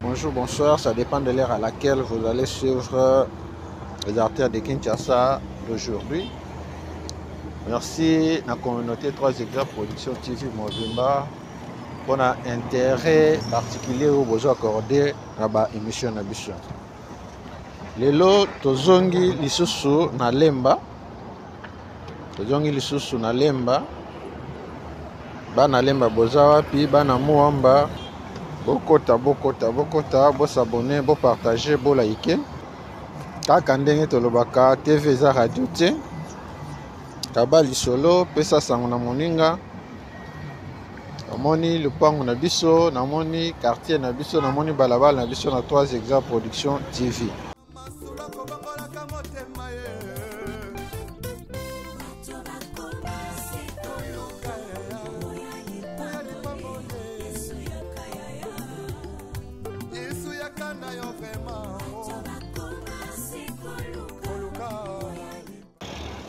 Bonjour, bonsoir. Ça dépend de l'heure à laquelle vous allez suivre les artères de Kinshasa d'aujourd'hui. Merci à la communauté 3 Extra Production TV Mobimba pour un intérêt particulier au besoin accordé à la émission na biso. Lelo tozongi lisusu na Lemba. Tozongi lisusu na Lemba. Bana Lemba boza wapi? Bana Muamba. Bokota, bokota, bokota, bosabone, bopartage, bolaike. Kaka ndenge tolobaka TV eza radio te. Kaba lisolo, pesa sango na moninga. Namoni lupango na biso, namoni quartier na biso, namoni balabala na biso na 3 Exa Production TV.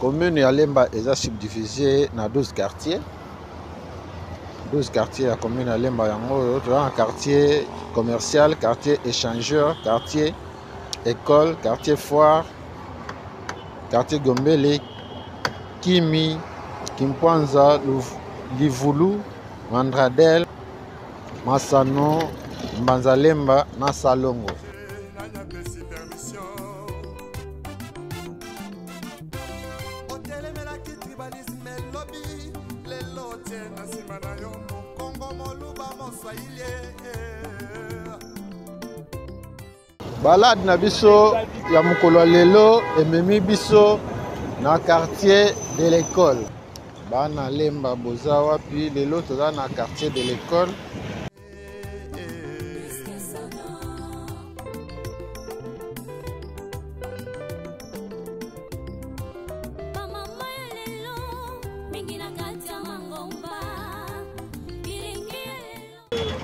Commune ya Lemba eza subdivisée na 12 quartiers. 12 quartiers ya commune ya Lemba yango oyo toza na quartier commercial, quartier échangeur, quartier école, quartier foire, quartier Gombele, Kimi, Kimpwanza, Livulu, Mandradel, Masano, Mbanzalemba na Salongo. Balade na biso ya mokolo ya lelo ememi biso na quartier de l'école. Bana Lemba boza wapi? Lelo toza na quartier de l'école.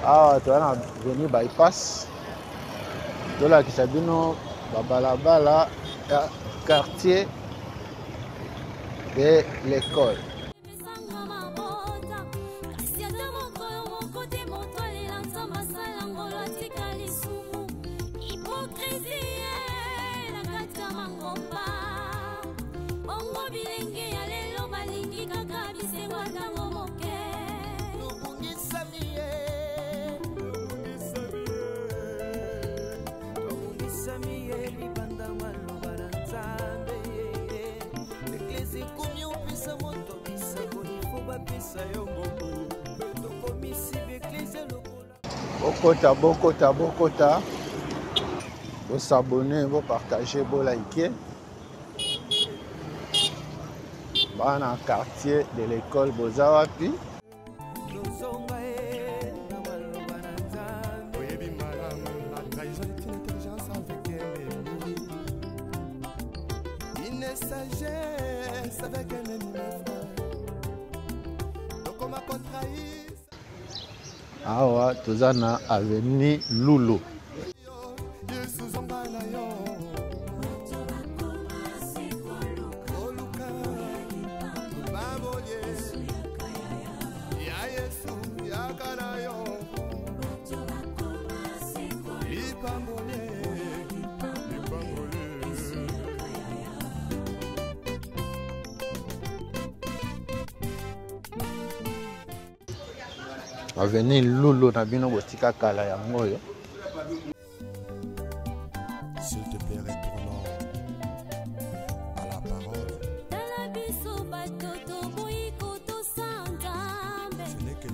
Awa toza na avenue bypass, tolakisa bino babalabala ya quartier de l'école. Bokota, bokota, bokota, bosabone, bopartage, bolike. Bana quartier de l'école boza wapi? Awa toza na avenue Lulu. Avenue Lulu na bino botika kala yango oyo. S'il te plaît, retournons à la parole. Ce n'est que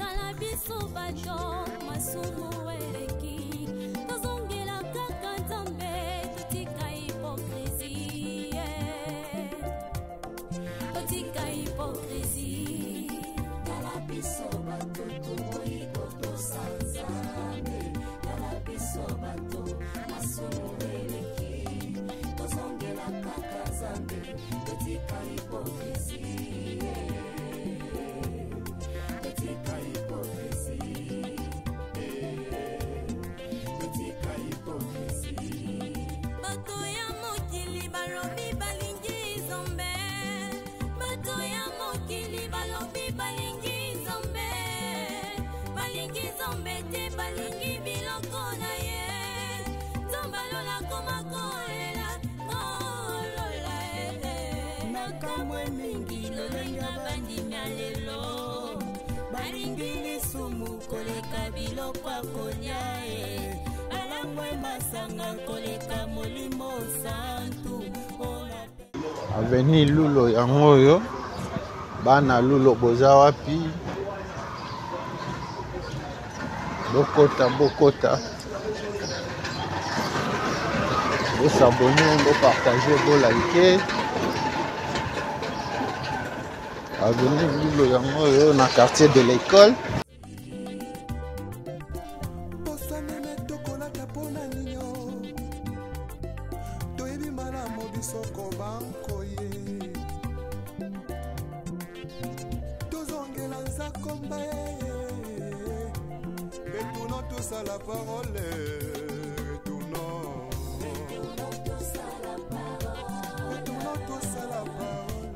Balingi nzambe te, balingi biloko na ye. Biloko ya kolia e alangwe masanga koleka Molimo Santu. Avenue Lulo yango oyo. Bana Lulo boza wapi? Bokota, bokota, bos'abonner, bopartager, bolike. Avenue Lulo yango oyo na quartier de l'école. Poso meme tokolata mpona ninyo toyebi malamu biso kobankoye tozongela nzakomba. Retournons tous à la parole, retournons, retournons tous à la parole.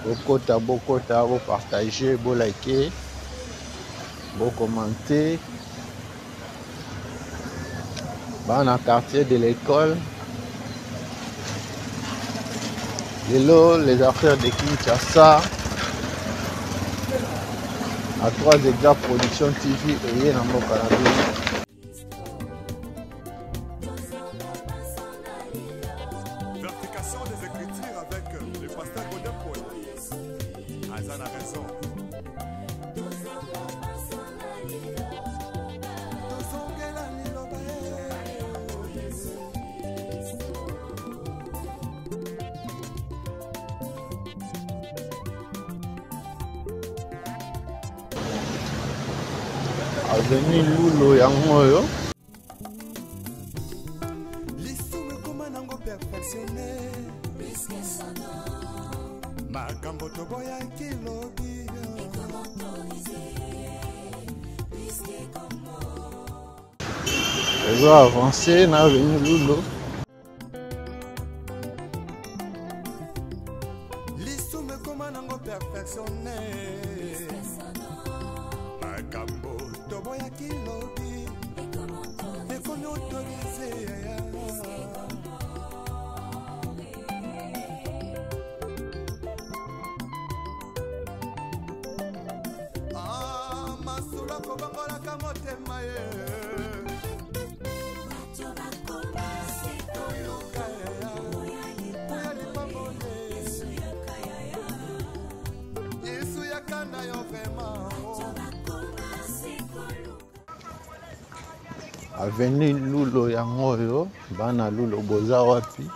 Bokota, bokota, bopartager, bolike, bocommenter. Bana quartier de l'école, lelo les affaires de Kinshasa à 3 Exact Production TV eye na mboka na bino. Vérification des Écritures avec le pasteur Godin Paul. Aza na raison. Tozongela liloba ye. Avenue Lulo yango oyo. Lisumu ekoma nango perfectionné, makambo toboyaki lobi. Ezo avance na avenue Lulo. Lisumu ekoma nango perfectionné, makambo toboyaki lobi ekomi autorisé. Ah, masolo akobongolaka motema ye. Koluka ya lipamboli, Yesu yaka na yo vraiment. Avenue Lulo yango oyo. Bana Lulo boza wapi?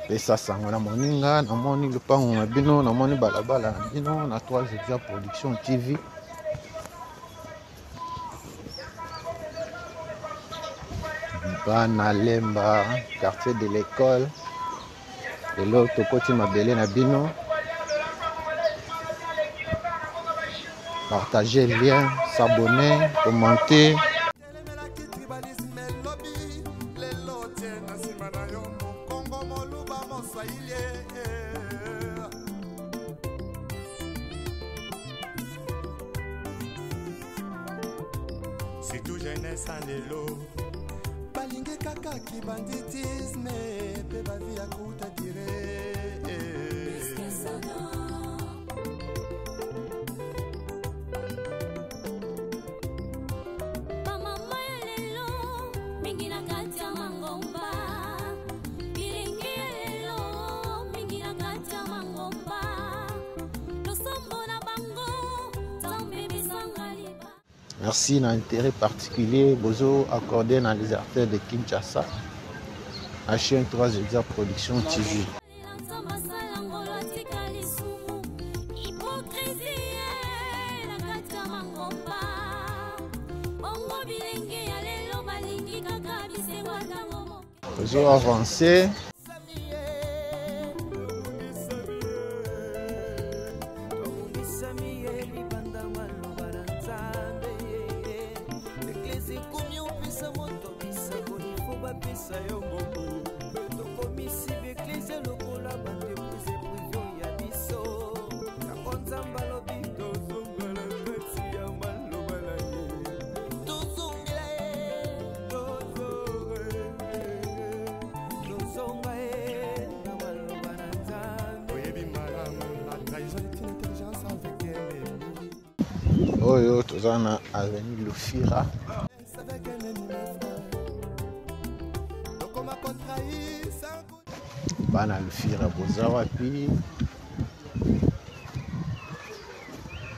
Pesa sango na moninga. Namoni lupango na bino, namoni balabala na bino na 3 Exact Production TV. Bana Lemba, quartier de l'école, lelo tokoti mabele na bino. Partagez lien, s'abonner, commenter. Telemelaki tribalisme elobi, lelo tie na nsima na yo mokongo, moluba, moswahili. Surtout jeunesse ya lelo balingi kaka kibanditisme mpe bavie ya courte durée. Bamama ya lelo mingi na kati ya mangomba, bilenge ya lelo mingi na kati ya mangomba, losambo na bango Nzambe besanga liba. Merci na intérêt particulier bozo accordé dans les artères de Kinshasa à chaîne 3 Exact Production TV. Nzambe asala ngolo atika lisumu, hypocrisie na kati ya mangomba. Bongo bilenge ya lelo balingi kaka bisengo ntango moke. Bozo avancé. Tobungisami ye libanda maloba na Nzambe. Eglise ekomi opesa moto bisakoli fo bapesa yo mbongo. Tokomisi baeglise lokola baentreprise privée ya biso. Yango Nzambe alobi tozongela kati ya maloba na ye, tozongela ye, tozonga ye na maloba na Nzambe. Oyebi malamu, la trahison est une intelligence avec ennemi. Oyo toza na avenue Lufira. Bana Lufira boza wapi?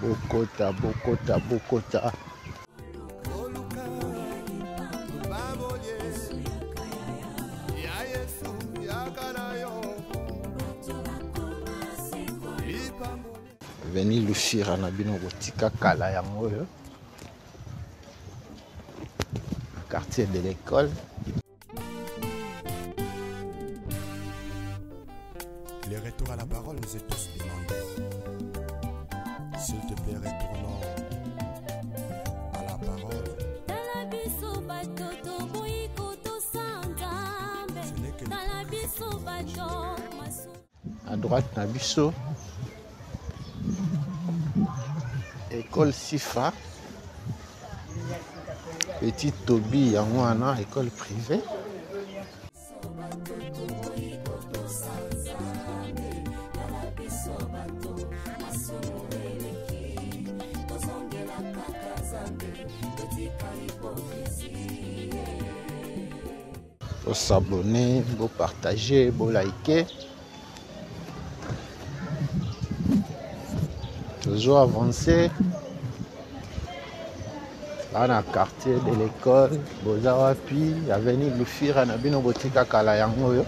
Bokota, bokota, bokota. Avenue Lufira na bino kotika kala yango oyo. Quartier de l'école. Le retour à la parole nous est tous demandé. S'il te plaît, retournons à la parole. Ce n'est que À droite, na biso. École Sifa. Petit Toby yango wana, école privée. S'abonner, vous partager, vous liker. Toujours avancer. Là, dans le quartier de l'école, Bozawapi, avenue Lufira, na bino botika kala yango yo.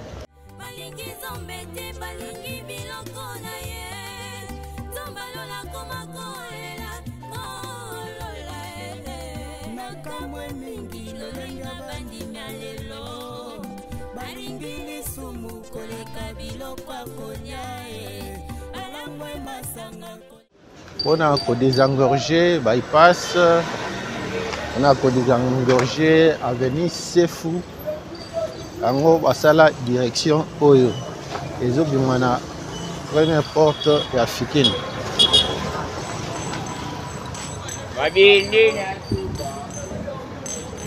On a désengorger bypass, on a désengorger avenue Sefu, yango basala direction oyo ezobima na première porte ya Fikine.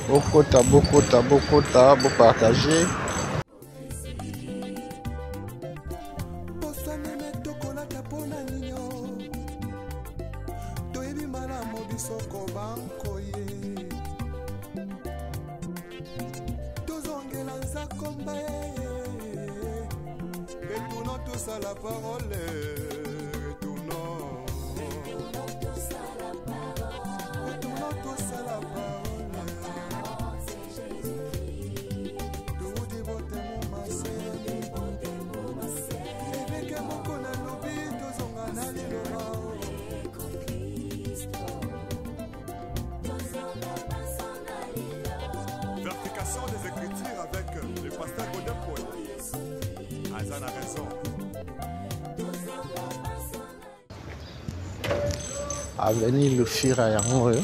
Bokota, bokota, bokota, bopartager. La parole, retournons. Retournons tous à la parole. Vérification des Écritures avec le pasteur Godin Paul. Azan a raison. Avenue Lufira yango oyo.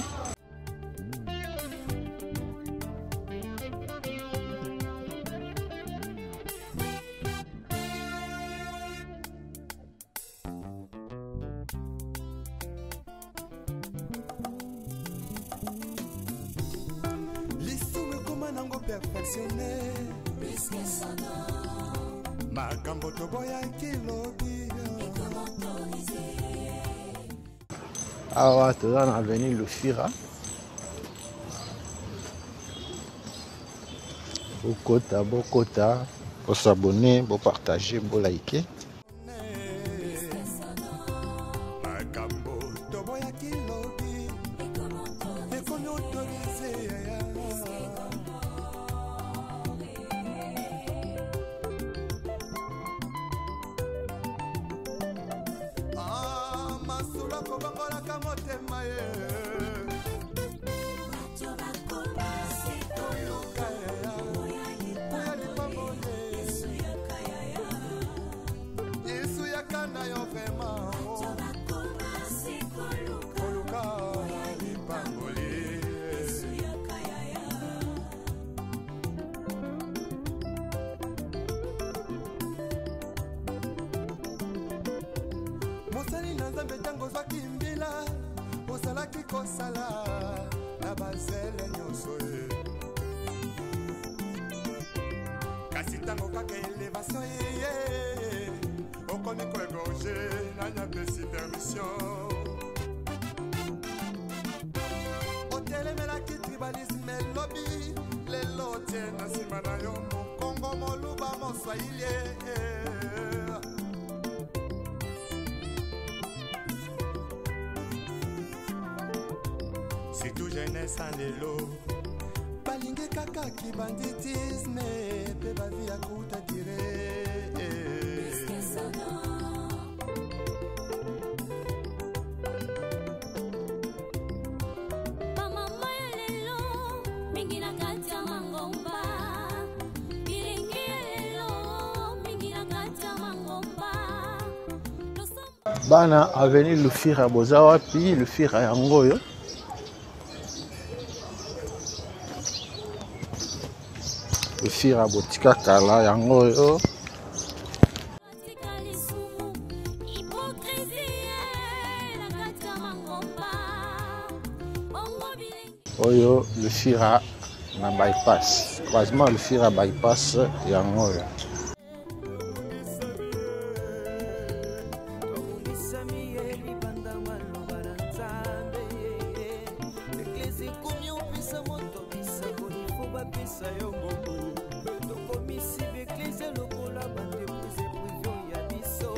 Lisumu ekoma nango perfectionné. Makambo toboyaki lobi. Awa toza na avenue Lufira. Bokota, bokota, bosabonner, bopartager, boliker. Makambo toboyaki lobi. Ekomi autorisé. Ah, masolo kobongolaka motema ye. Yesu yaka na yo vraiment. Koluka lipamboli. Mosali na Nzambe ntango ozwaki mbila, ozalaki kosala na bazele nyonso ye. Kasi ntango kaka elevation ye, okomi koegorge, nani apesi permission? Tribalisme elobi lelo tie na nsima na yo mokongo moluba moswahili. Surtout jeunesse ya lelo balingi kaka kibanditisme mpe bavi ya kuta dire. Bamama ya lelo mingi na kati ya mangomba, bilenge ya lelo mingi na kati ya mangomba. Bana avenue Lufira boza wapi? Lufira yango oyo. Lufira botika kala yango oyo. Tika lisumu, hypocrisie na kati ya mangomba. Bongo bilenge Oyo Lufira na bypass, croisement Lufira bypass yango oyo. Tobungisami ye libanda maloba na Nzambe. Eglise ekomi opesa moto bisakoli fo bapesa yo mbongo. Tokomisi baeglise lokola baentreprise prive ya biso.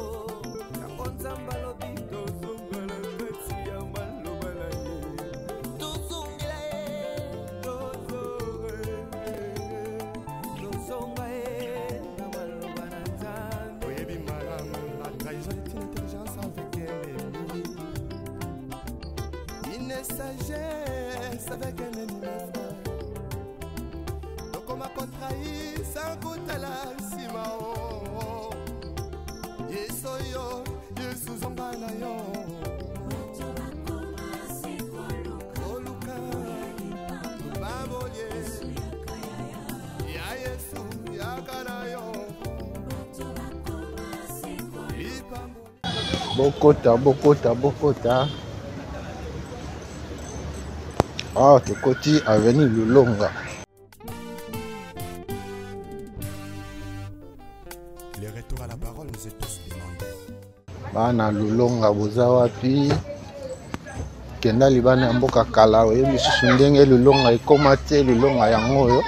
Yango Nzambe alobi tozongela kati ya maloba na ye. Tozongela ye, tozonga ye na maloba na Nzambe. Oyebi malamu, la trahison est une intelligence avec un ennemi, une sagesse avec un ennemi, mon frère. Tokoma kotrahir sans kotala nsima o. Yesu oyo, Yesu zonga na yo. Koluka babolie ya Yesu yaka na yo. Lipambo. Bokota, bokota, bokota. Awa tokoti avenue Lulonga. Le retour à la parole nous est tous demandé. Bana Lulonga boza wapi? Kenda libana ya mboka kala, oyebi lisusu ndenge Lulonga ekóma te. Lulonga yango oyo.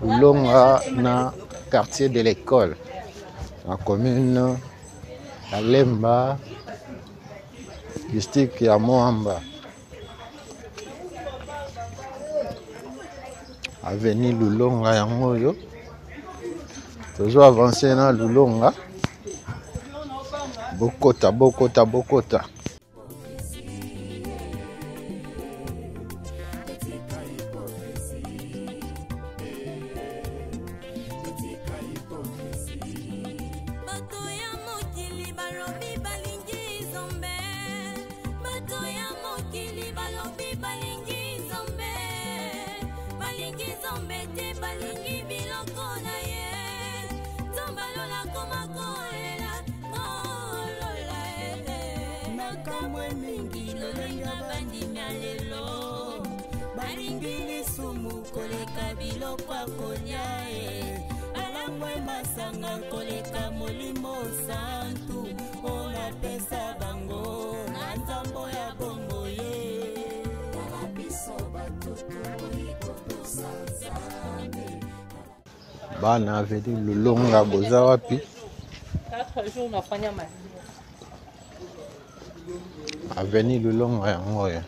Lulonga na quartier de l'école, na commune ya Lemba, district ya Moamba. Avenue Lulonga yango oyo. Tozo avancer na Lulonga. Bokota, bokota, bokota. Bato ya mokili balobi balingi Nzambe, bato ya mokili balobi balingi Nzambe, balingi Nzambe te, balingi biloko na ye. Nzambe alola koma kolela kolola e. Makambo mingi lolenga bandimi ya lelo balingi lisumu koleka biloko ya kolia e, balangwe masanga koleka molimo santu oyo napesa bango na nzambo ya bombo ye. Bana avenue Lulonga boza wapi? 4 jours unafanya maziwa. Avenue Lulonga yango oyo.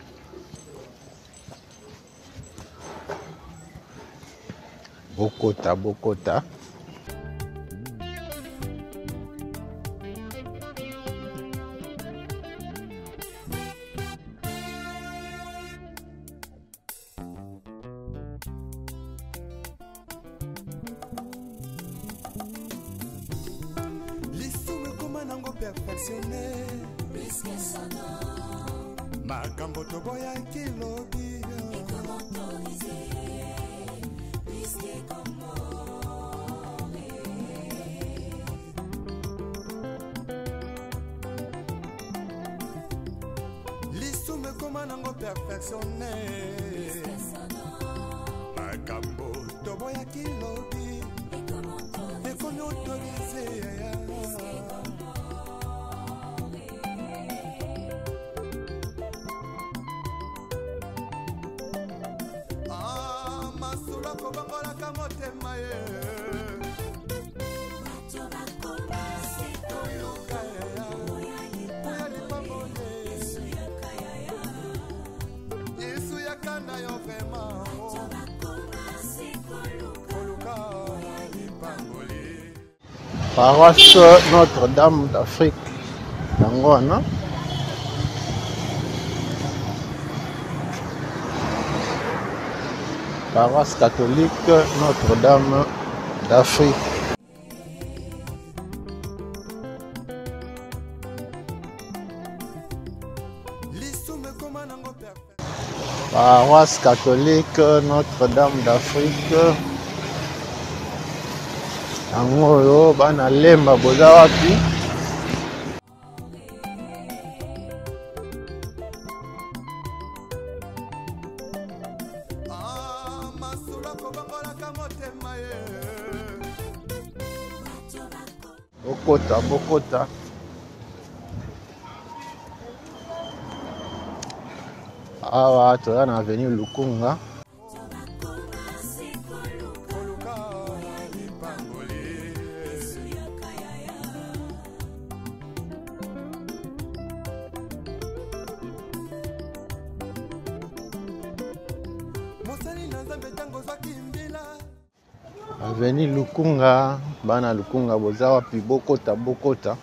Bokota, bokota. Lisumu ekoma nango perfectionne, makambo toboyaki lobi. Lisumu ekoma nango perfectionne, makambo toboyaki lobi ekomi autorise. Paroisse Notre-Dame d'Afrique yango wana. Paroisse catholique Notre-Dame d'Afrique. Paroisse catholique Notre-Dame d'Afrique. Yango oyo bana Lemba boza wapi? Bokota, bokota. Awa toza na avenue Lukunga. Avenue Lukunga, bana Lukunga boza wapi? Bokota, bokota.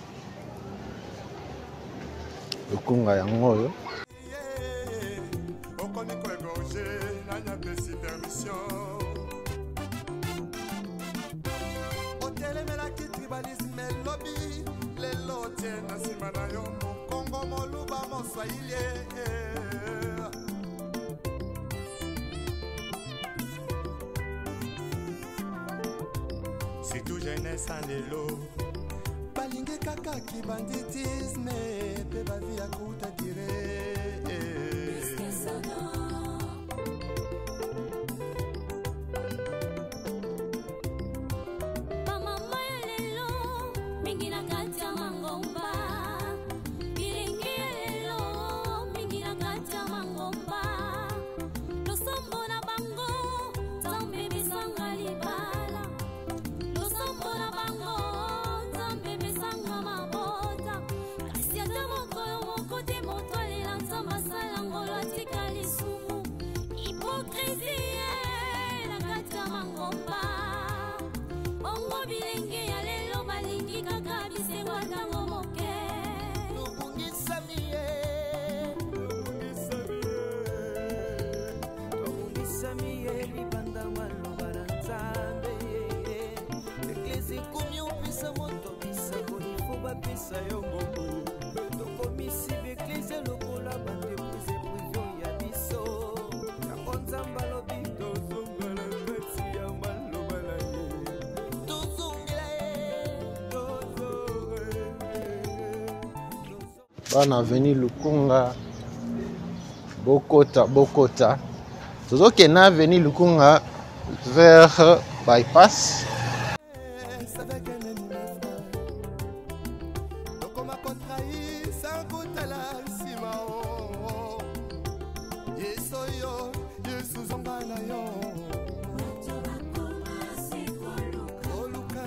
Lukunga yango oyo. Surtout jeunesse en lelo balingi kaka kibanditisme pe bavi ya kuta dire. Bamama ya lelo mingi na kati ya mangomba, bilingi ya lelo mingi na kati ya mangomba, losambo na bango Nzambe pesanga libala, losambo na bango Nzambe pesanga mabota, kasi ata mokolo moko te moto alela Nzambe asala ngolo atika lisumu, hypocrisie na kati ya mangomba. Bongo bilenge ya lelo balingi kaka bisengo ntango moke. Tobungisami ye, tobungisami ye libanda maloba na Nzambe. Eglise ekomi opesa moto bisango, ifo bapesa yo mbongo. Tokomisi baeglise lokola baentreprise prive ya biso. Yango Nzambe alobi tozongela kati ya maloba na ye, tozongela ye, tozongela. Bana avenue Lukunga, bokota, bokota. Tozokende na avenue Lukunga vers bypass. Tokoma kotrahir sans kotala nsima o. Yesu yo, Yesu zonga na yo. Koluka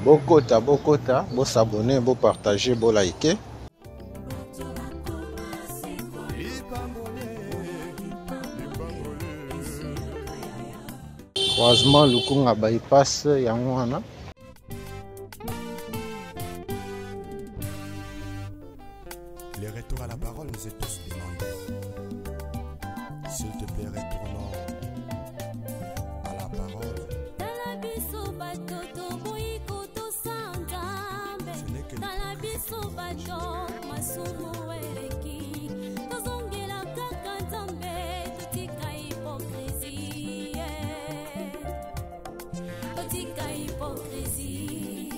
Bokota, bokota, bosabonner, bopartager, bolike. Croisement Lukunga bypass yango wana. Le retour à la parole nous est tous demandé. S'il te plaît, retournons à la parole. Tala biso bato toboyi kotosa Nzambe. Ce n'est que Tala biso bato masumu eleki, tozongela kaka Nzambe, totika hypocrisie, totika hypocrisie.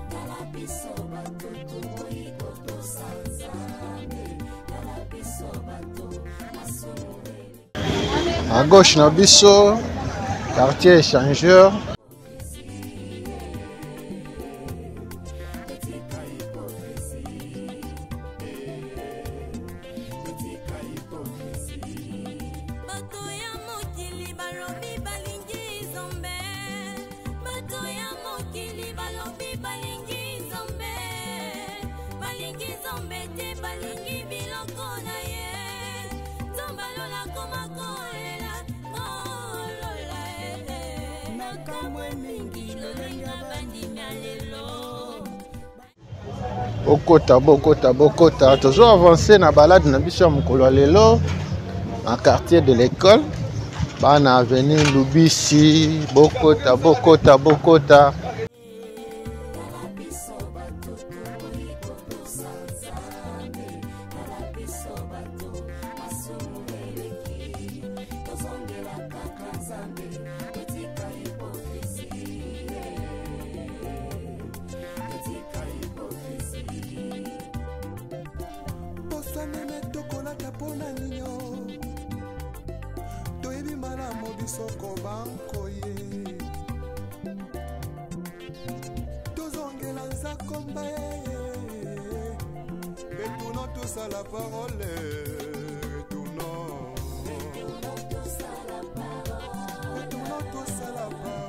Tala biso bato toboyi kotosa Nzambe. Tala biso bato masumu eleki. À gauche na biso quartier échangeur. Bato ya mokili balobi balingi Nzambe, bato ya mokili balobi balingi Nzambe, balingi Nzambe te, balingi biloko na ye. Nzambe alola koma kolela, kolola, eh. Bokota, bokota, bokota. Tozo avancer na balade na biso ya mokolo ya lelo na quartier de l'école. Bana avenue Lubisi, bokota, bokota, bokota. Retournons tous à la parole. Retournons. Retournons tous à la parole.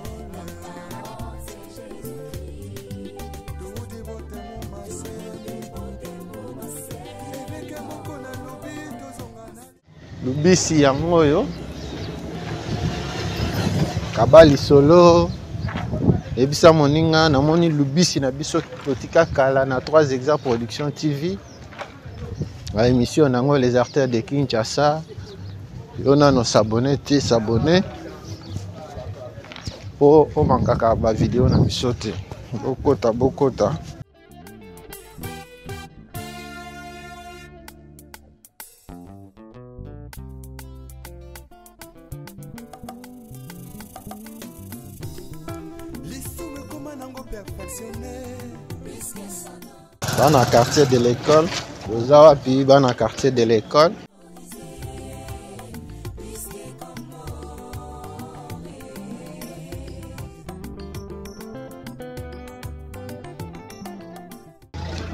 Lubisi yango oyo kaba lisolo yebisa moninga namoni lubisi na biso totika kala na 3 Exa Production TV ba émission nango les artères de Kinshasa. Yo nano s'abonner te, s'abonner po omankaka ba video na biso te. Bokota, bokota. Bana quartier de l'école, boza wapi bana quartier de l'école?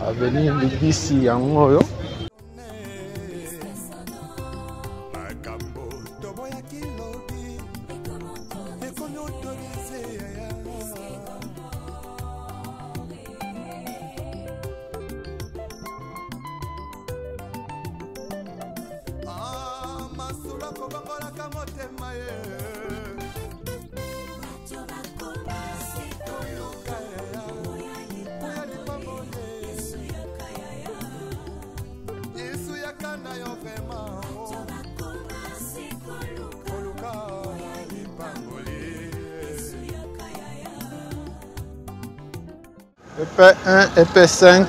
Avenue Lubisi yango oyo. EP1, EP5,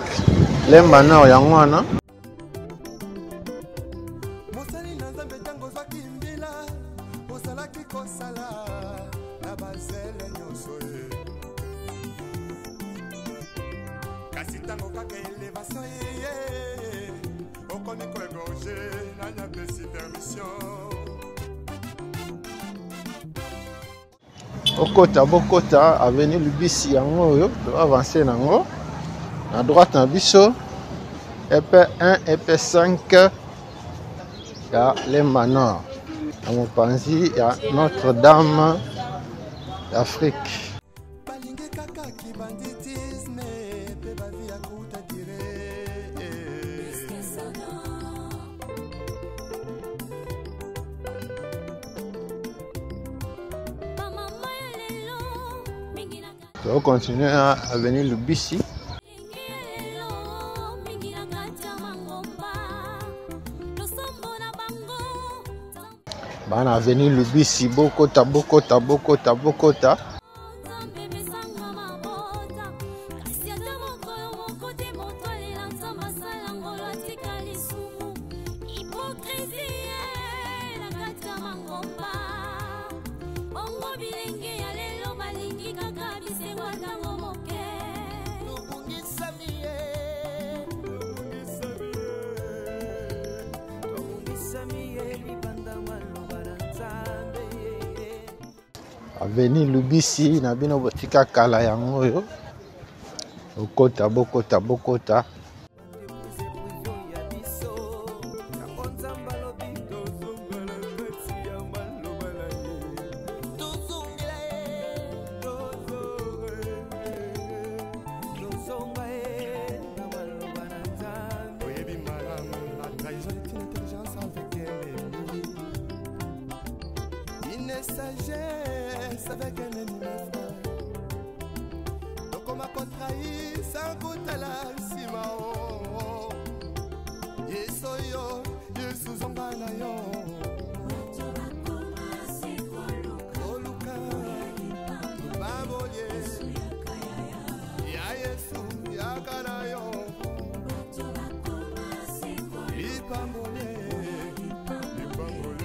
lemba nord yango wana. Mosali na Nzambe ntango ozwaki mbila, ozalaki kosala na bazele nyonso ye. Kasi ntango kaka elevation ye, okomi koegorge, nani apesi permission? Okota, bokota, avenue Lubisi yango oyo, to avancer nango. Na droite na biso, EP1, EP5 ya Lemba Nord. Na mopanzi ya Notre-Dame d'Afrique. Balingi kaka kibanditisme pe bavi ya kuta dire. To continuer à avenue Lubisi. Bana avenue Lubisi, bokota, bokota, bokota, bokota. Avenue Lubisi na bino botika kala yango oyo. Bokota, bokota, bokota. Sagesse avec un ennemi, frère. Donc, on Bakoma kotrahi sans kotala nsima o. Yesu yo, Yesu zonga na yo. Koluka babolie ya Yesu yaka na yo. Lipambolie, lipambolie.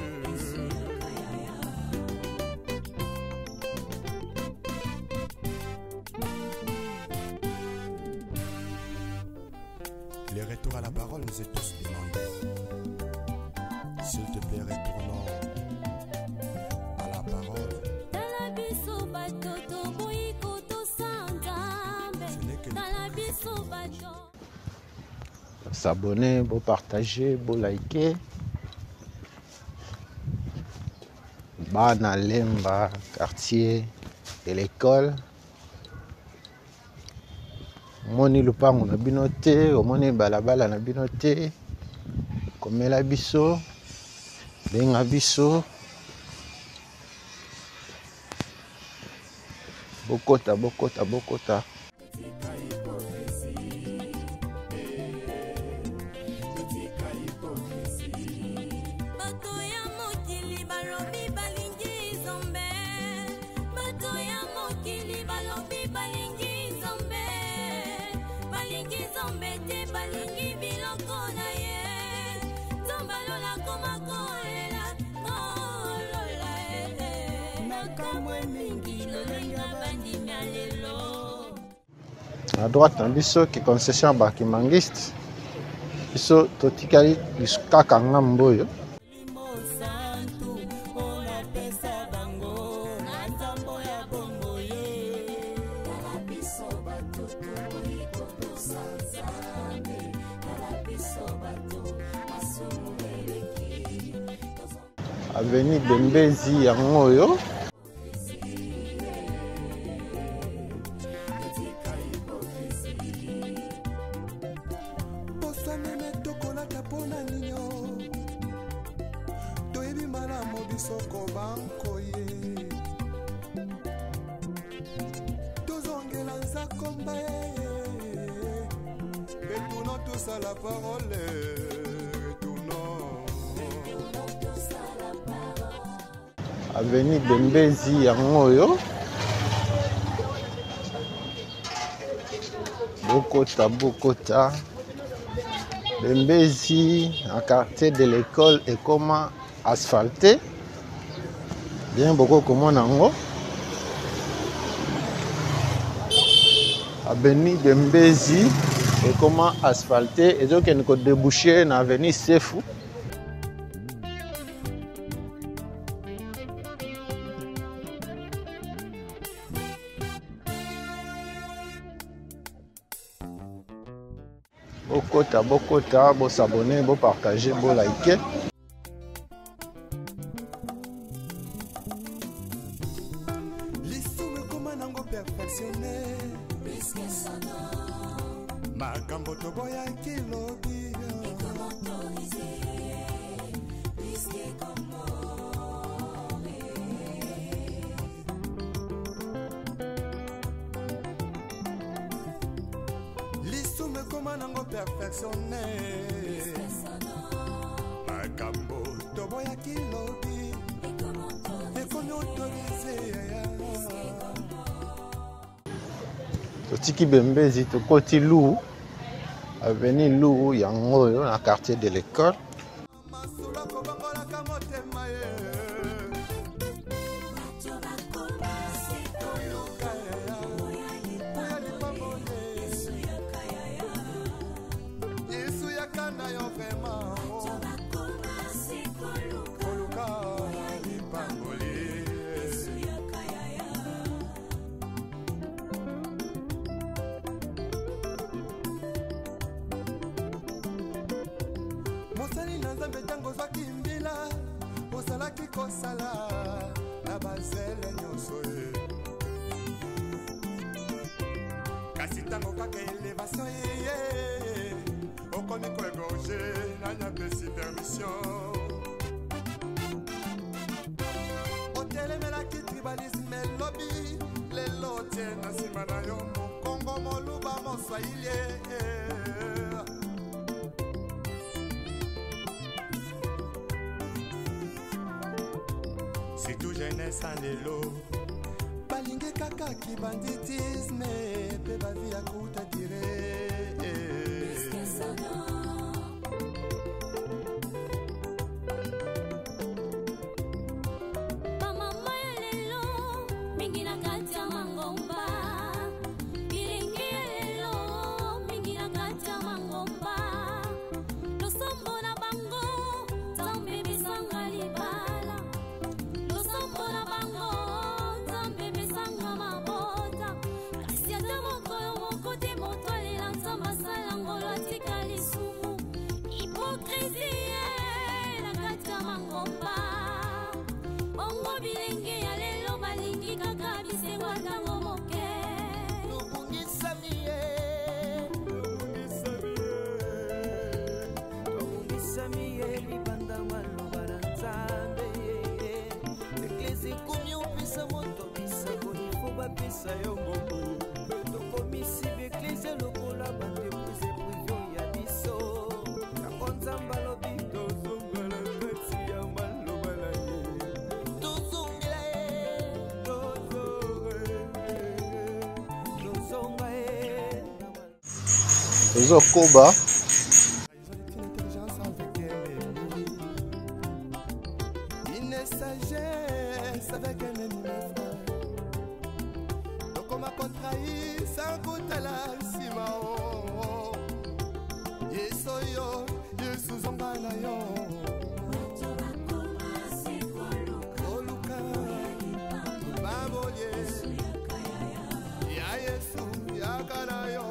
Le retour à la parole nous est tous demandé. S'il te plaît, retournons à la parole. Tala biso bato toboyi kotosa Nzambe. Ce n'est que Tala biso bato. S'abonner, bo partager, bo liker. Bana Lemba, quartier de l'école. Omoni lupango na bino te, omoni balabala na bino te, komela biso, benga biso, bokota, bokota, bokota. Bato ya mokili balobi balingi Nzambe. Bato ya mokili balobi balingi Nzambe. Balingi Nzambe te, balingi biloko na ye. Nzambe alola koma kolela, kolola, eh, eh. Makambo mingi lolenga bandimi ya lelo. Na droite na biso ki concession ya bakimangiste, biso totikali kaka ngambo oyo. Avenue Bembezi yango oyo. Posa meme tokolata mpona ninyo, toyebi malamu biso kobankoye, tozongela nzakomba ye. Retournons tous à la parole, retournons. Avenue Bembezi yango oyo. Bokota, bokota. Bembezi na quartier de l'école ekoma asphalté. Bien boko komona yango. Avenue Bembezi ekoma asphalté, ezokende kodéboucher na avenue Sefu. Bokota, bokota, bosabonner, bopartager, boliker. Lisumu ekoma nango perfectionné, makambo toboyaki lobi. Lisumu ekoma nango perfectionné, makambo toboyaki lobi ekomi autorisé. Totiki Bembezi, tokoti Lou, avenue Lou yango oyo na quartier de l'école. Masolo kobongolaka motema ye. Koluka ya lipamboli. Yesu yaka na yo vraiment. Koluka lipamboli. Mosali na Nzambe, ntango ozwaki mbila, ozalaki kosala na bazele nyonso ye, kasi ntango kaka élévation eye, okomi koégorger. Nani apesi permission? Otelemelaki tribalisme elobi, lelo otie na nsima na yo mokongo. Mokongo, moluba, moswahili. Surtout jeunesse ya lelo balingi kaka kibanditisme mpe bavi ya kuta dire. Bamama ya lelo mingi na kati ya mangomba, bilenge ya lelo mingi na kati ya mangomba, losambo na bango Nzambe pesanga libala, losambo na bango Nzambe pesanga mabota, kasi ata mokolo moko te moto alela Nzambe asala ngolo atika lisumu. Hypocrisie na kati ya mangomba, bongo bilenge ya lelo balingi kaka bisengo ntango moke. Tobungisami ye, tobungisami ye libanda maloba na Nzambe. Eklesi ekomi opesa moto bisakoli fo bapesa yo mbongo. Tokomisi baeklese lokola baentreprise prive ya biso. Yango Nzambe alobi tozongela kati ya maloba na ye, tozongela ye, tozonga ye. Tozokoba. Une intelligence avec un ennemi, une sagesse avec un ennemi, mes frères. Tokoma kotrahir sans kotala nsima o. Yesu yo, Yesu zonga na yo. Koluka bambolie ya Yesu yaka na yo.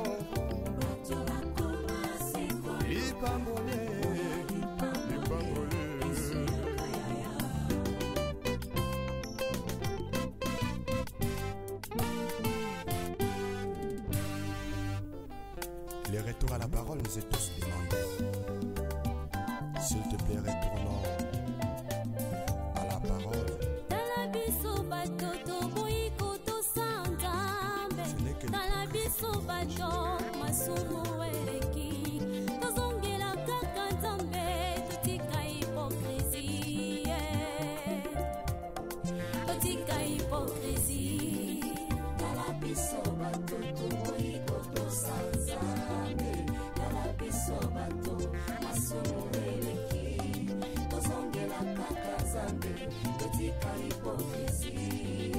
Lipambolie, lipambolie. Le retour à la parole nous est tous demandé. S'il te plaît, retournons à la parole. Tala biso bato toboyi kotosa Nzambe. Ce n'est que Tala biso bato masumu eleki, tozongela kaka Nzambe, totika hypocrisie, totika hypocrisie. Tala biso bato toboyi kotosa Nzambe. Tala biso bato masumu eleki, tozongela kaka Nzambe, totika hypocrisie,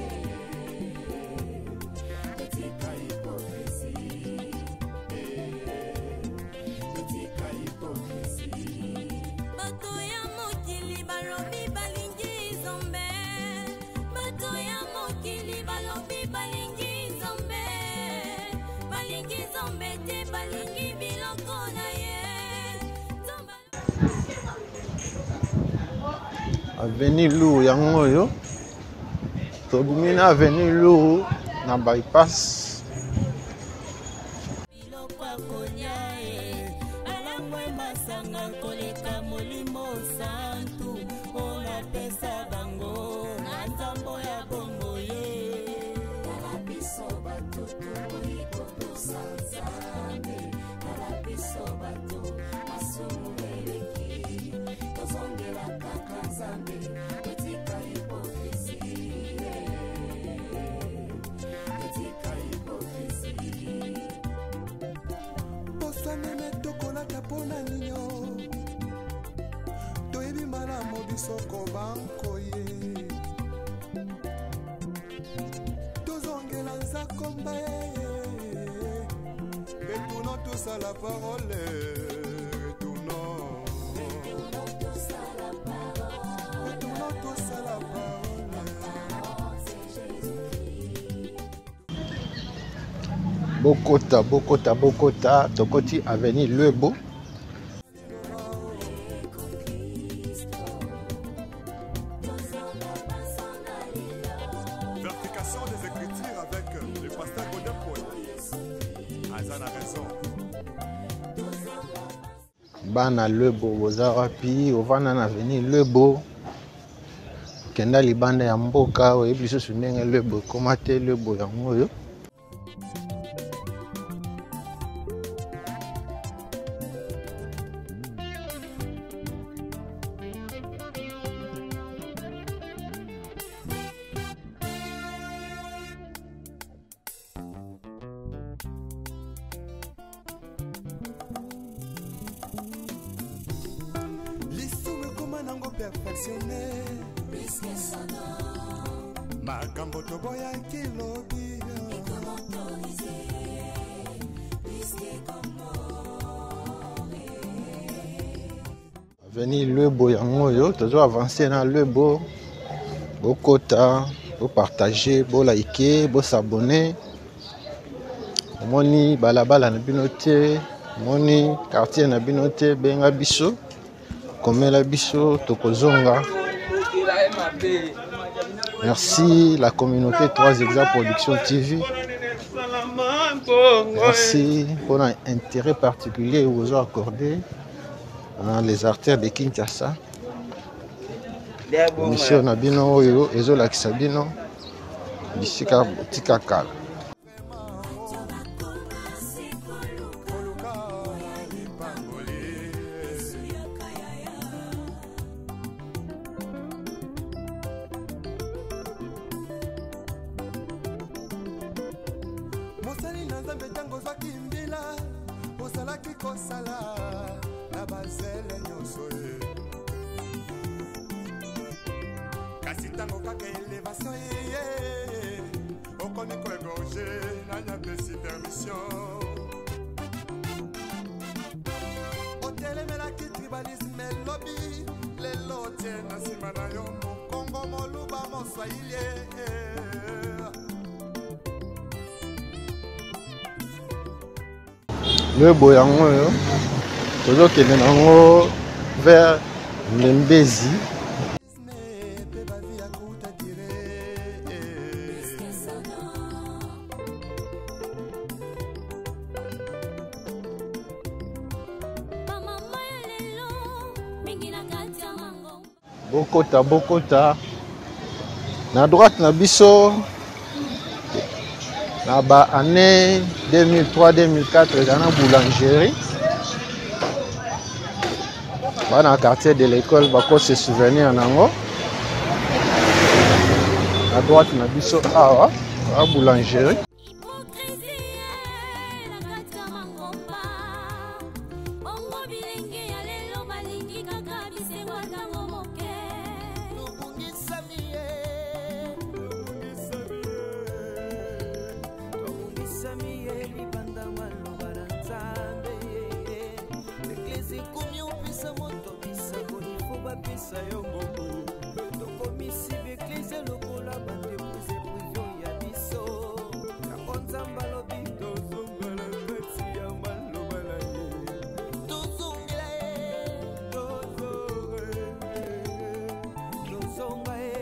totika hypocrisie, totika hypocrisie. Bato ya mokili balobi balingi Nzambe, bato ya mokili balobi balingi Nzambe, balingi Nzambe te, balingi biloko na ye. Nzambe. Avenue Lourd yango oyo, tobimi na avenue Lourd na bypass. Biloko ya kolia e balangwe masanga koleka molimo santu oyo napesa bango na nzambo ya bongo ye. Tala biso bato toboyi kotosa Nzambe. Tala biso bato masumu eleki, tozongela kaka Nzambe, totika hypocrisie, totika hypocrisie. Poso meme tokolata mpona ninyo, toyebi malamu biso kobankoye. Tozongela nzakomba ye. Retournons tous à la parole, retournons, retournons tous à la parole. Bokota, bokota, bokota, tokoti avenue Lwebo. Vérification des Écritures avec le pasteur Godin Paul. Aza na raison. Bana Lwebo boza wapi? Ovanda na avenue Lwebo, okenda libanda ya mboka, oyebi lisusu ndenge Lwebo ekóma te. Lwebo yango oyo. nango perfectionne. Makambo toboyaki lobi Avenue Luebo yango oyo tozo avancer na Luebo. Bokota, bopartage, bolike, bosabonne. Omoni balabala na bino te, omoni quartier na bino te, benga biso, komela biso, tokozonga. Merci la communauté 3 Exa Production TV. Merci pour l'intérêt particulier que vous avez accordé dans les artères de Kinshasa. Mission na bino oyo ezolakisa bino bisika botika kala. Mosali na Nzambe, ntango ozwaki mbila, ozalaki kosala na bazele nyonso ye. Kasi ntango kaka elevation eye, okomi koegorge, nani apesi permission? Otelemelaki tribalisme elobi, lelo otie na nsima na yo mokongo, moluba, moswahili. Luebo yango oyo tozokende nango vers Mbembezi. Mpe bavi ya kuta dire. Bamama ya lelo mingi na kati ya mangomba. Bokota, bokota na droite na biso na ba année 2003 2004 eza na boulangerie. Bana quartier de l'école bako se souvenir nango. Na droite na biso awa ba boulangerie. Hypocrisie na kati ya mangomba. Bongo bilenge ya lelo balingi kaka bisengo ntango moke. Tobungisami ye, tobungisami ye libanda maloba na Nzambe. Eglise ekomi opesa moto bisakoli fo bapesa yo mbongo. Tokomisi baeglise lokola baentreprise privé ya biso. Yango Nzambe alobi tozongela kati ya maloba na ye, tozongela ye, tozonga ye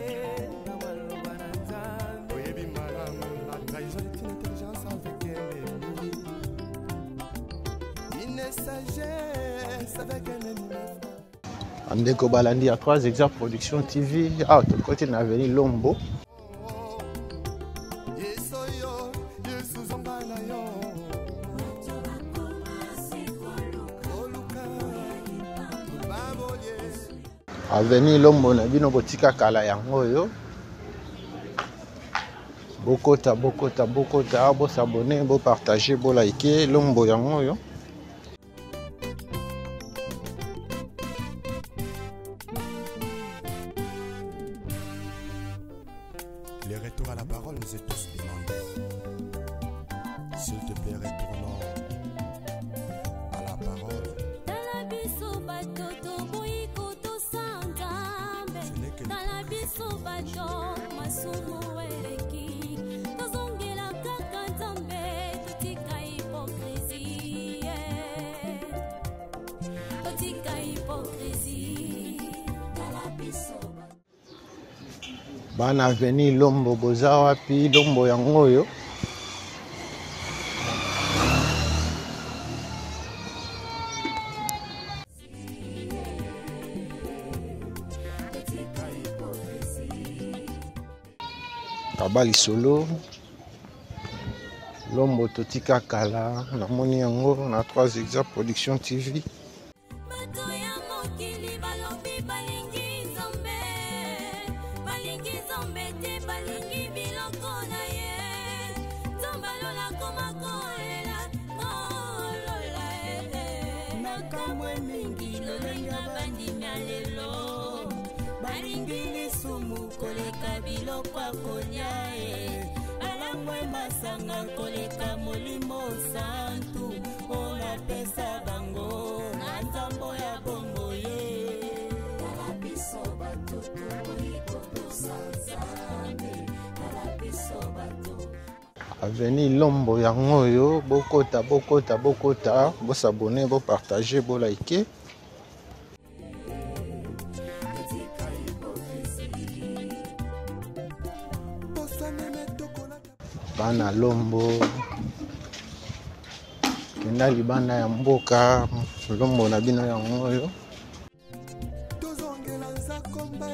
na maloba na Nzambe. Oyebi malamu, la trahison est une intelligence avec un ennemi, une sagesse avec un ennemi. Bandeko balandi ya 3 Exa Production TV, awa tokoti na avenue Lombo. Yesu yo, Yesu zonga na yo. Koluka babolie. Avenue Lombo na bino botika kala yango oyo. Bokota, bokota, bokota, bosabonne, bopartage, bolike. Lombo yango oyo. Le retour à la parole nous est tous demandé. S'il te plaît, retournons à la parole. Tala biso bato toboyi kotosa Nzambe. Ce n'est que Tala biso bato masumu eleki, tozongela kaka Nzambe, totika hypocrisie, totika hypocrisie. Tala biso. Bana avenue Lombo boza wapi? Lombo yango oyo. Kaba lisolo Lombo totika kala, namoni yango na 3 Exa Production TV. Bato ya mokili balobi balingi Nzambe, balingi Nzambe te, balingi biloko na ye. Nzambe alola koma kolela kolola e. Nakamwe mingi lolenga bandimi ya lelo. na biloko ya kolia e balangwe masanga koleka molimo santu oyo napesa bango na nzambo ya bongo ye. Tala biso bato tokoki kotosa Nzambe, tala biso bato. Avenue Lombo yango oyo, bokota bokota bokota, bosabone, bopartage, bolike. Bana Lombo, kenda libanda ya mboka, Lombo na bino yango oyo. Tozongela nzakomba,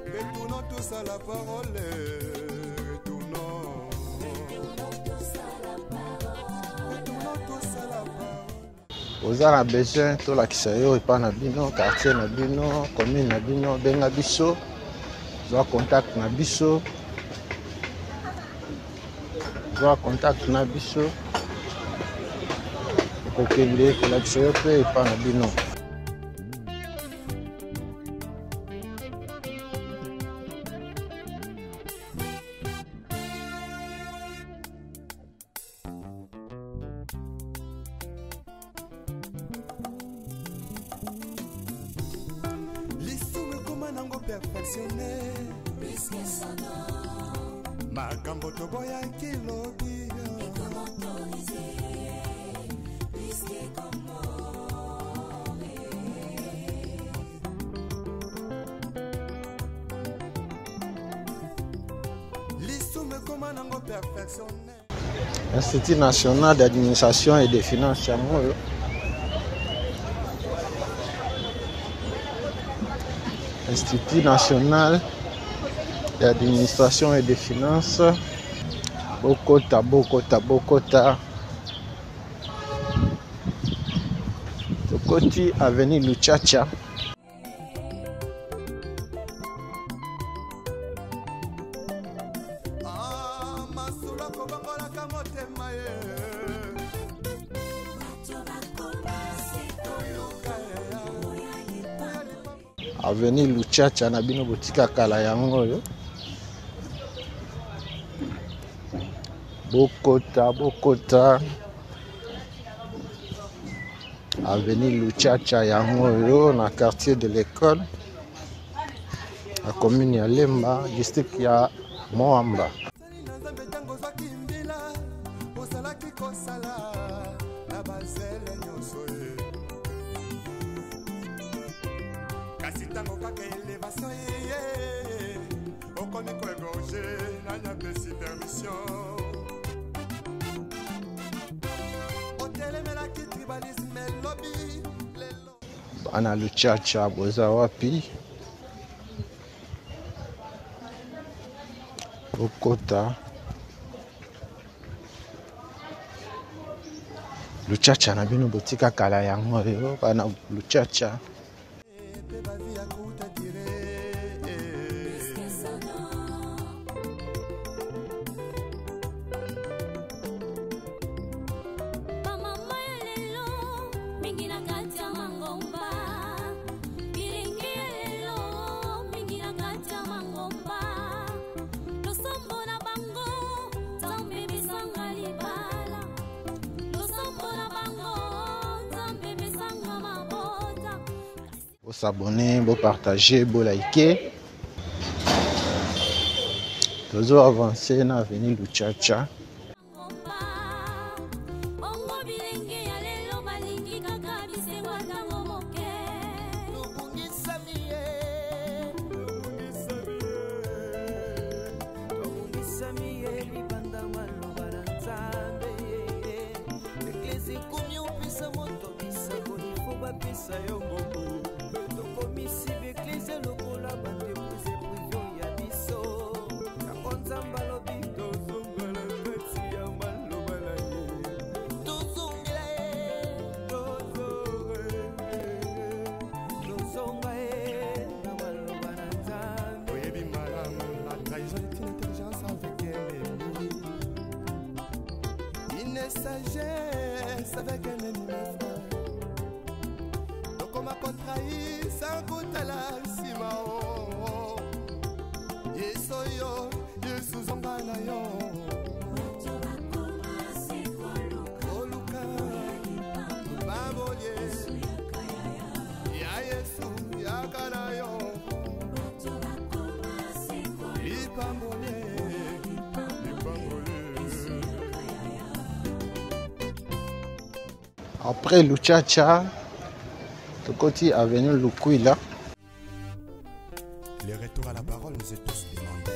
retournons tous à la parole, retournons, retournons tous à la parole. Oza na besoin tolakisa yo epai na bino, quartier na bino, commune na bino, benga biso, zwa contact na biso, zwa contact na biso, okokende kolakisa yo mpe epai na bino. Lisumu ekoma nango perfectionne, makambo toboyaki lobi lisumu ekoma nango perfectionne. Institut national d'administration et de finance yango oyo. Institut national d'administration et de finance, bokota bokota bokota, tokoti avenue Luchacha. Ah, masolo akobongolaka motema ye. Avenue Luchacha na bino botika kala yango oyo. Bokota bokota, avenue Luchacha yango oyo na quartier de l'école, na commune ya Lemba, district ya Moamba. Sali na Nzambe ntango ozwaki mbila, ozalaki kosala na bazele nyonso ye. Kasi ntango kaka elevation eye, okomi koegorge, nani apesi permission? Otelemelaki tribalisme elobi lelo. Bana Luchacha boza wapi? Bokota Luchacha na bino botika kala yango oyo, bana Luchacha. Pe bavi ya kouta dire. Bamama ya lelo mingi na kati ya mangomba, bilenge ya lelo mingi na kati ya mangomba, losambo na bango Nzambe pesanga libala, losambo na bango Nzambe pesanga mabota. Bosabone, bopartage, bolike. Tozo avancer na avenue Luchacha. Bongo bilenge ya lelo balingi kaka bisengo ntango moke. Tobungisami ye, tobungisami ye libanda maloba na Nzambe. Eglise ekomi opesa moto bisakoli fo bapesa yo mbongo. Tokomisi baeglise lokola baentreprise prive ya biso. Yango Nzambe alobi tozongela kati ya maloba na ye. Tozongela ye, tozonga ye na maloba na Nzambe. Oyebi malamu, la trahison est une intelligence avec un ennemi. Une sagesse avec un ennemi, mes frères. Tokoma kotrahir sans kotala nsima, oh, oh. Yesu yo, Yesu zonga na yo. Koluka babolie ya Yesu yaka na yo. Lipambolie, lipambolie. Après Luchacha, tokoti avenue Lukwila. Le retour à la parole nous est tous demandé.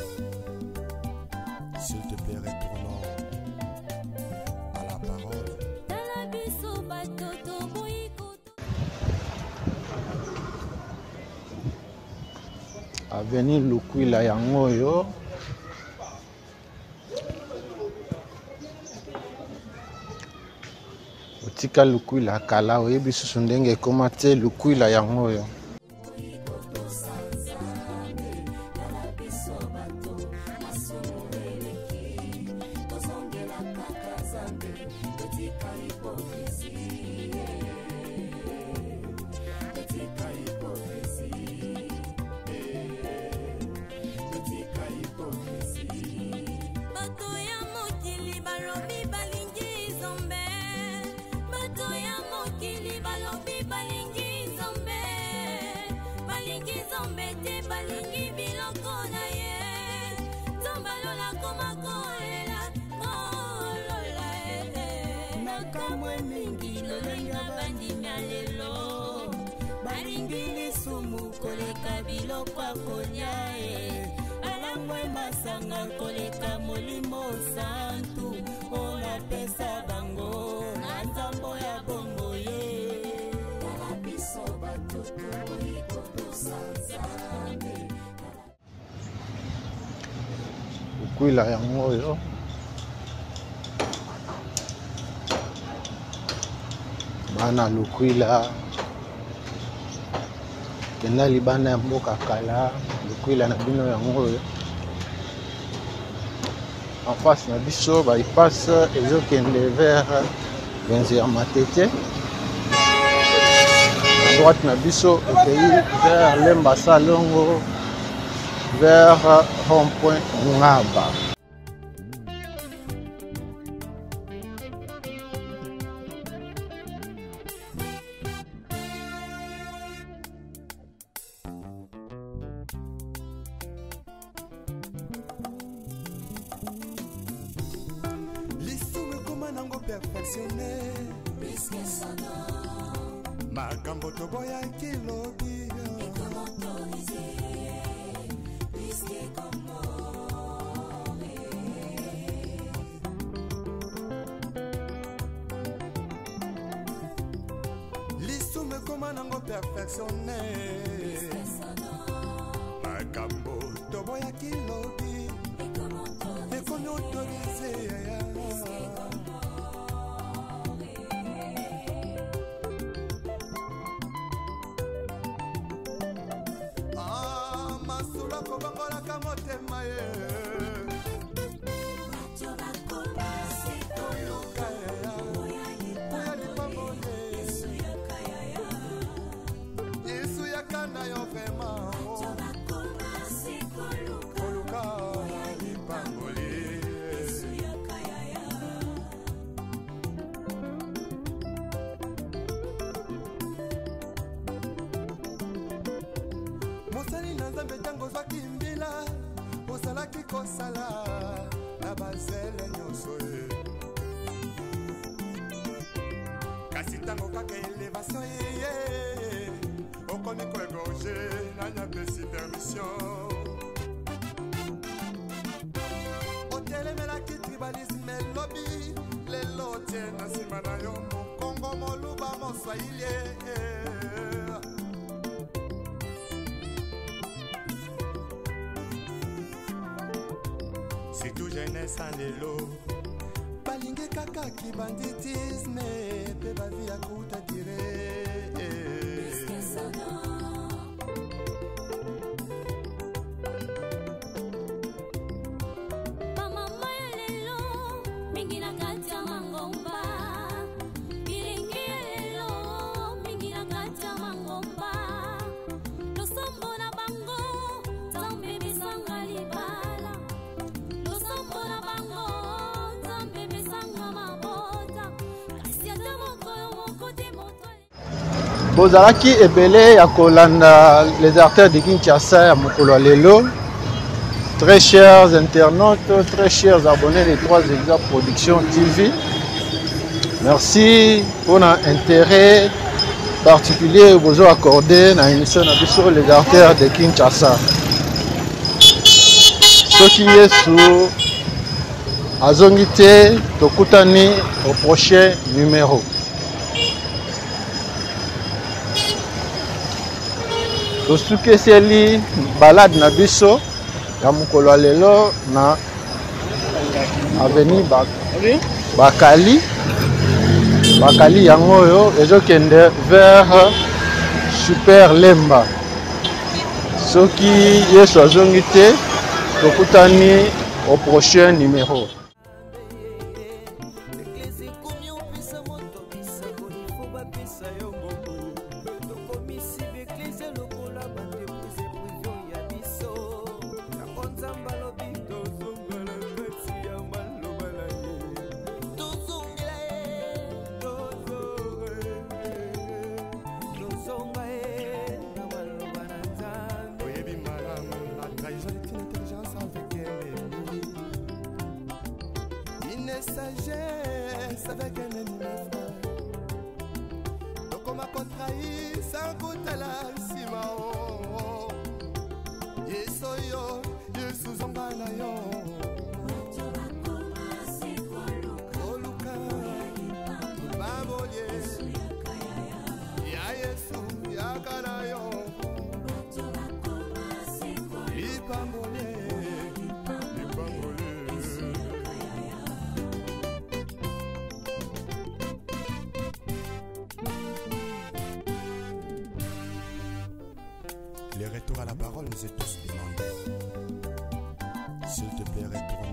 S'il te plaît, retournons à la parole. Tala biso bato toboyi koto. Avenue Lukwila yango oyo. Otika Lukwila kala, oyebi susu ndenge ekoma te. Lukwila yango oyo. Bato ya mokili balobi balingi Nzambe. Bato ya mokili balobi balingi Nzambe. Balingi Nzambe te, balingi biloko na ye. Nzambe alola koma kolela, kolola ye. Nakamwe mingi lolenga bandimi ya lelo. Balingi lisumu koleka biloko ya kolia ye. Balangwe masanga koleka molimo santu. Oyo napesa bango na nzambo ya bongo ye. Tala biso bato toboyi kotosa Nzambe. Lukwila yango oyo. Bana Lukwila. Kenda libanda ya mboka kala, Lukwila na bino yango oyo. En face na biso bypass ezokende vers wenze ya Matete. À droite na biso ekei vers Lemba Salongo, vers rond-point Ngaba. Lisumu ekoma nango perfectionné. Makambo toboyaki lobi. Lisumu ekoma nango perfectionné. Makambo toboyaki lobi ekomi autorisé. Ah, masolo akobongolaka motema ye. Koluka ya lipamboli. Yesu yaka na yo vraiment. Koluka lipamboli. Mosali na Nzambe, ntango ozwaki mbila, ozalaki kosala na bazele nyonso ye. Kasi ntango kaka élévation eye, okomi koégorger. Nani apesi permission? Otelemelaki tribalisme elobi, lelo otie na nsima na yo mokongo, moluba, moswahili. Surtout jeunesse ya lelo balingi kaka kibanditisme mpe bavie ya courte durée. Bamama ya lelo mingi na kati ya mangomba, bilenge ya lelo mingi na kati ya mangomba, losambo na bango Nzambe bisanga libala. Bozalaki ebele ya kolanda les artères de Kinshasa ya mokolo ya lelo. Très chers internautes, très chers abonnés de 3 Exa Production TV. Merci pour l'intérêt particulier que vous avez accordé dans l'émission na biso les artères de Kinshasa. Soki Yesu azongi te, tokutani au prochain numéro. Tosukiseli balade na biso ya mokolo ya lelo na avenue Bakali. Bakali yango oyo ezokende vers Super Lemba. Soki Yesu azongi te, tokutani au prochain numéro. Sagesse avec un ennemi frère tokoma kotrahi sans kotala nsima o yesu oyo yesu zonga na yo koluka babolie ya yesu yaka na yo lipambolie lipambolie. Le retour à la parole nous est tous demandé. S'il te plaît, retourne.